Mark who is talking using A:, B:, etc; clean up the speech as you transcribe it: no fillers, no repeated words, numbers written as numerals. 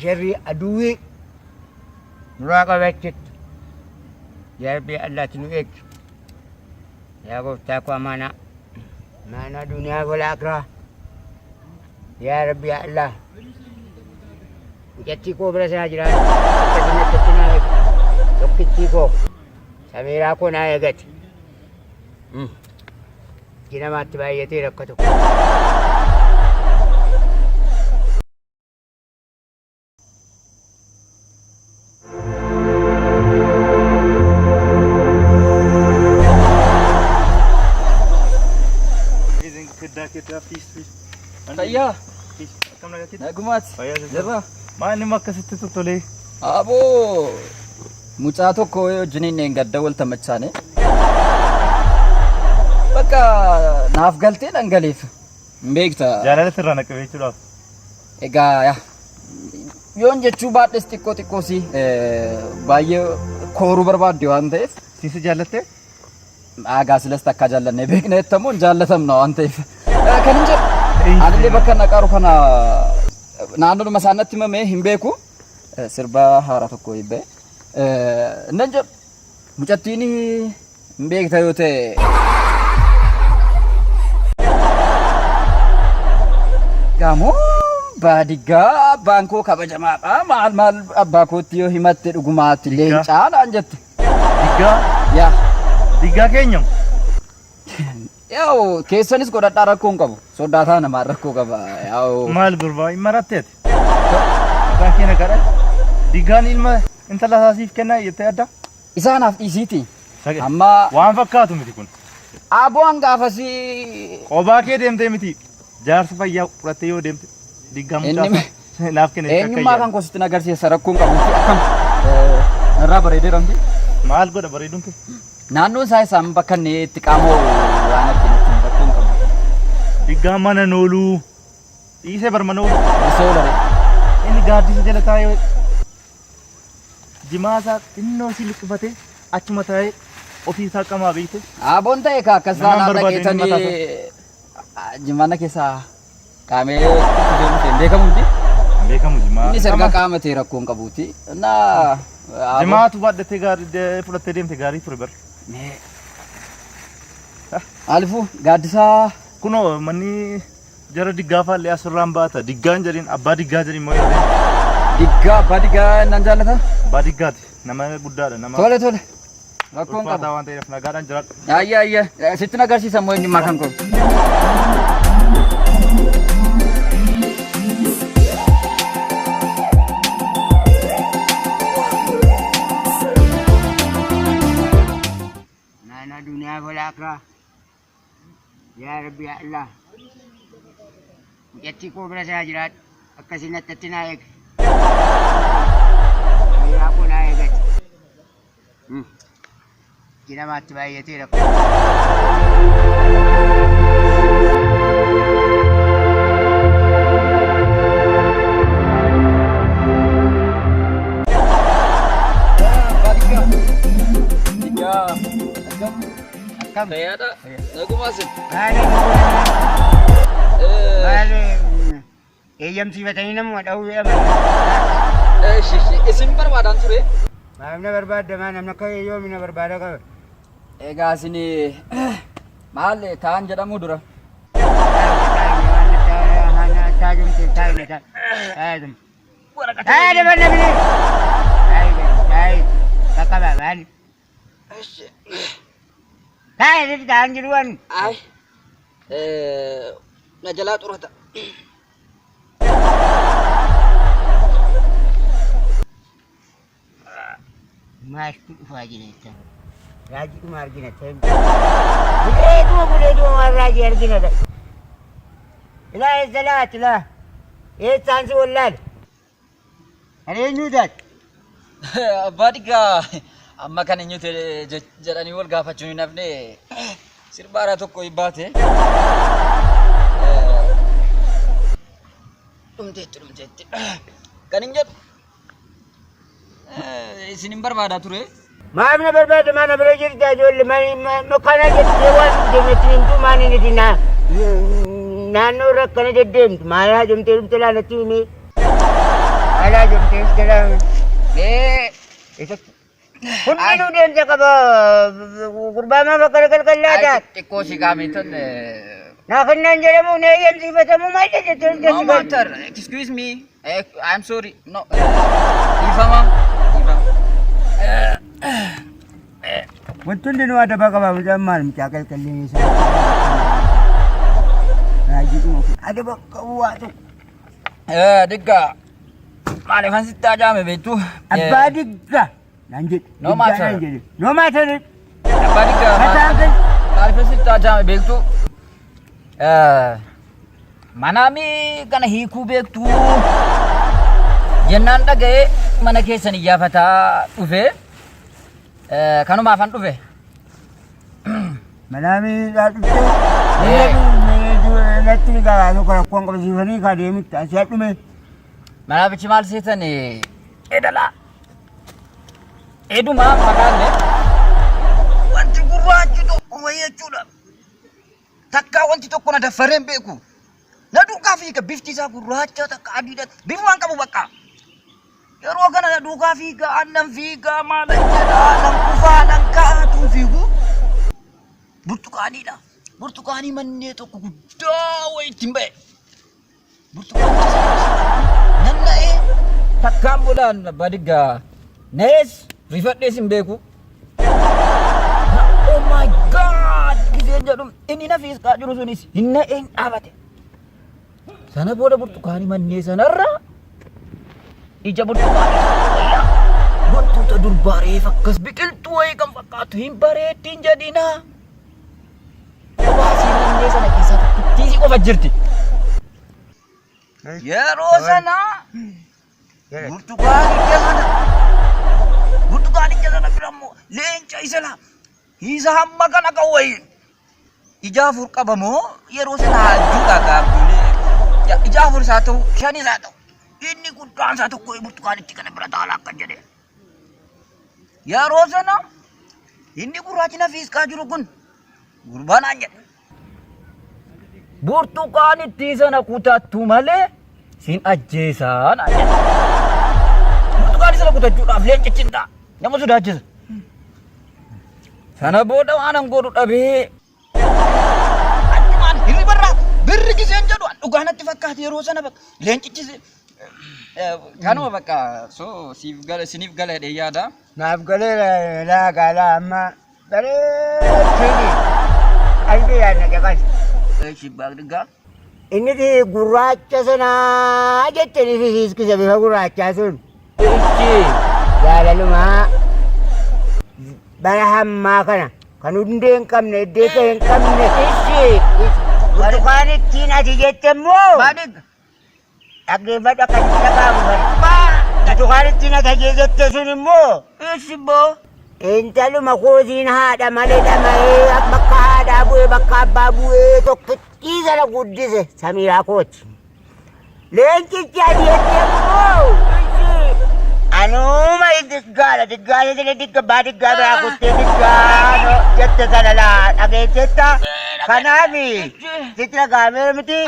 A: sharrii aduwwii nurraa qabachitti. Yaa Rabbi yaa Allah ati nu eegi. Yaa gooftaa koo amaanaa. Amaanaa duniyaa wal aakiraa. Yaa Rabbi yaa Allah. Mucattii koo bira isaa jiraatu. Akkasuma akkatti naa eegi. Tokkittii koo. Samiiraa koo naa eegati. Iji namaatti baay'atee rakkatu.
B: Fayyaa.
C: Akkam nagaatti?
B: Nagumaati.
C: Fayyaa jirtu.
B: Jirra.
C: Maal inni akkasitti tottolee?
B: Aboo mucaa tokko wajjiniin gadda wal tamachaane. Bakka naaf galtee dhangaleef hin beekta.
C: Jaalala sirraa naqabee jechuudhaaf.
B: Egaa yaa yoon jechuu baadhes xiqqoo xiqqoo si baay'ee kooruu barbaadde waan ta'eef.
C: Siisi jaallattee?
B: Aagaa silas takkaa jaallannee beekna jettamoo hin jaallatamna waan ta'eef. Kan hin jedhu anillee bakka naqaaru kana naannoodhuma isaan natti himame hin beeku. Sirba haaraa tokko hibbee. Nan jedhu mucattiin hin beekta yoo ta'e. Gamoo baadiyyaa abbaan koo kabajamaadha maal maal abbaa kootti yoo himatte dhugumaatti leencaa naan jette.
C: Diggaa
B: Yaa
C: diggaa keenya
B: yaa'u keessanis godhadhaa rakkoo hin qabu soddaataa namaa rakkoo qaba yaa'u.
C: Maal gurbaa hin maratte ati? Maqaan kee nagaadha. Diggaan ilma intala isaa siif kennaa jettee adda?
B: Isaanaaf dhiisiiti.
C: Sage-
B: Amma
C: Waan fakkaatu miti kun.
B: Aboon gaafasii
C: Qobaa kee deemtee miti. Jaarsa fayyaa fudhattee yoo deemte diggaa mucaa
B: Inni-
C: isaa naaf kenne jettee akka
B: eenyummaa kan
C: yaadu.
B: koo sitti agarsiisa rakkoon qabuuti akkam narraa bareedeera miti.
C: Maal godha bareeduun kee?
B: Naannoon isaa isaan bakka inni itti qaama waan arginetti rakkoon qabu.
C: Diggaa mana nooluu. Dhiisee bar mana ooluu.
B: Eessa oolare?
C: Inni gaaddisa jala taa'ee jimaa isaa xinnoo isii luqqifatee achuma taa'ee ofii isaa qamaa beekte.
B: Aboon ta'e ka akkas
C: Nama hin
B: taanaan
C: barbaadu inni
B: dhaqeetanii jimaana keessaa qaamee hin beekamu miti.
C: Hin beekamu jimaa.
B: Innis erga qaama ta'e rakkoo hin qabuuti. Naa
C: Jimaatu baadhattee gaarii fudhattee deemte gaarii ture bar.
B: Maaliifuu gaaddisaa
C: Kunoo manni Jara diggaa faallee asirraan baata. Diggaan jedhin abbaa diggaa jedhin immoo yeroo deemu.
B: Diggaa abbaa diggaa nan jaallata.
C: Abbaa diggaati. Nama guddaadha. Nama
B: Tole tole. Rakkoon
C: ulfaataa
B: qabu.
C: waan ta'eef nagaadhaan jiraadhu.
B: Ayya ayya sitti agarsiisa immoo eenyummaa kan koo.
A: Naannoo duniyaa wal aakiraa. Yaa Rabbi yaa Allah. Mucattii koo bira isaa jiraadhu. Akkasiin attatti naa eegi. Amiraa koo naa eegati. Iji namaatti baay'atee rakkoo.
B: Abbaa diggaa. Diggaa. Akkam?
A: Akkam?
B: Fayyaadha. Nagumaa sin.
A: Maali maali eeyyamsiifatanii namuma dha'uu jedhama.
B: Eshi isin barbaadaan ture.
A: Maal na barbaadda maa namni akka eeyyoomi na barbaada qaba.
B: Egaa isin maal ta'an jedhamuu dura.
A: Taa'e sitti taa'an jiru ani.
B: Ay. Na jalaa xurata.
A: Maaltu dhufaa jira jetta. Raajii dhuma argina ta'e. Buleetuma buleetuma waan raajii argina ta'e. Ilaa eessa laati laa. Eessaan si wallaale. Kan eenyuu taate?
B: Abbaa diggaa amma kan eenyu ta'e jedhanii wal gaafachuun hin hafne sirba haaraa tokko baate. Dhumteetti dhumteetti. Kan hin jedhu isin hin barbaadaa ture.
A: Maaf na barbaadda maa na bira jirta ijoollee kana jettee waan deematti himtu maan inni dinaa naannoo irra akkana deddeemtu maal haajomtee dhufte laa natti himee. Alaa jirti jala.
B: Mee
A: Hundinuu deemsa qaba. Gurbaa maa bakka qalqallaa taate.
B: Xiqqoo si gaamitan.
A: Naa kennaan jedhamu na eeyyamsiifatamu maal jettee?
B: No matter. Excuse me. I'm sorry. No. Dhiifama. Dhiifama.
A: Wanti hundinuu adaba qaba. Mucaan maal mucaa qalqallee isaa. Raajiidhuma kun adaba qabu waa tokko.
B: Digga. Maaliifan sitti hajaame beektu?
A: Abbaa digga naan jedhe.
B: No matter.
A: Naan jedhe. No matter.
B: Abbaa digga.
A: Mataan kan.
B: Maaliifan sitti hajaame beektu? Manaami kana hiikuu beektu jennaan dhaga'ee mana keessan iyyaafataa dhufe, kanumaafan dhufe.
A: Manaamii dhuftee. Natti ni garaa tokko rakkoon qabsiifanii kaa deemitti asii dhume.
B: Manaafichi maal seetan edalaa. Eduma maqaalle. Wanti gurraachi tokko wayii jechuudha. Takkaa wanti tokko na daffaree hin beeku. Na duukaa fiiga, bifti isaa gurraacha takka adiidha. Bifumaan qabu bakka. Yeroo kana na duukaa fiiga, annan fiiga, maalan jedhaa, nan kufaa, nan ka'aa tun fiigu. Burtukaaniidha. Burtukaanii mannee tokko guddaa wayii ittiin ba'e. Burtukaanicha sana nan na'ee takkaan boodaan abbaa diggaa na'ees rifadhees hin beeku. Oh my God! Giseen jedhu inni na fiisqaa jiru sunis hin na'ee hin dhaabate. Sana booda burtukaanii mannee sanarra ija burtukaanii tokko wayyaa wantoota durbaa reef akkas biqiltuu wayii kan fakkaatu hin bareeddiin jedhinaa. Qobaasii mannee sana keessaa tokkittiisii qofa jirti. Yeroo sana burtukaanicha sana burtukaanicha sana bira immoo leenca isa laa isa hamma kana qabu wayii ija afur qaba moo yeroo sana hajjuudha gaabbilee ija afur isaa ta'u shan isaa ta'u inni guddaan isaa tokko burtukaanichi kana bira taala akka jedhe. Yeroo sana inni gurraachi na fiisqaa jiru kun gurbaa naan jedhe. Burtukaanittii sana kutattu malee sin ajjeesaa naan jedhe. Burtukaanii sana kutachuudhaaf leencichi hin ta'a. Nama sodaachisa. Sana booda waan an godhu dhabee achumaan hirribarraa birri giseen jedhu an dhugaa natti fakkaate yeroo sana bakka leencichi kanuma bakka so siif gala siniif gala jedhee yaada.
A: Naaf galeera laagaa laa amma bareechini qalbii yaadna caqas.
B: Eeshi baagdiggaa.
A: Inni gurraacha sanaa jettanii fi bifa gurraachaa sun.
B: Ichi.
A: Jaalalumaa bara hammaa kana kan hundee hin qabne iddoo ta'e hin qabne.
B: Ichi.
A: Burtukaan ittiin ati jette immoo
B: Baadigga.
A: Dhaggeeffadhu akka itti dhaga'amu bari. Burtukaan ittiin ati jette sun immoo
B: Ishi boo.
A: Intaluma koosiin haadha malee dhama'ee bakka haadhaa bu'ee bakka abbaa bu'ee tokkittii sana guddise Samiiraa kooti. Leencichi ati jette immoo anuma diggaadha diggaa jedhe digga baa diggaa biraa kuttee diggaa jette sana laa dhageessetta. Kanaaf sitti dhaga'ameera miti.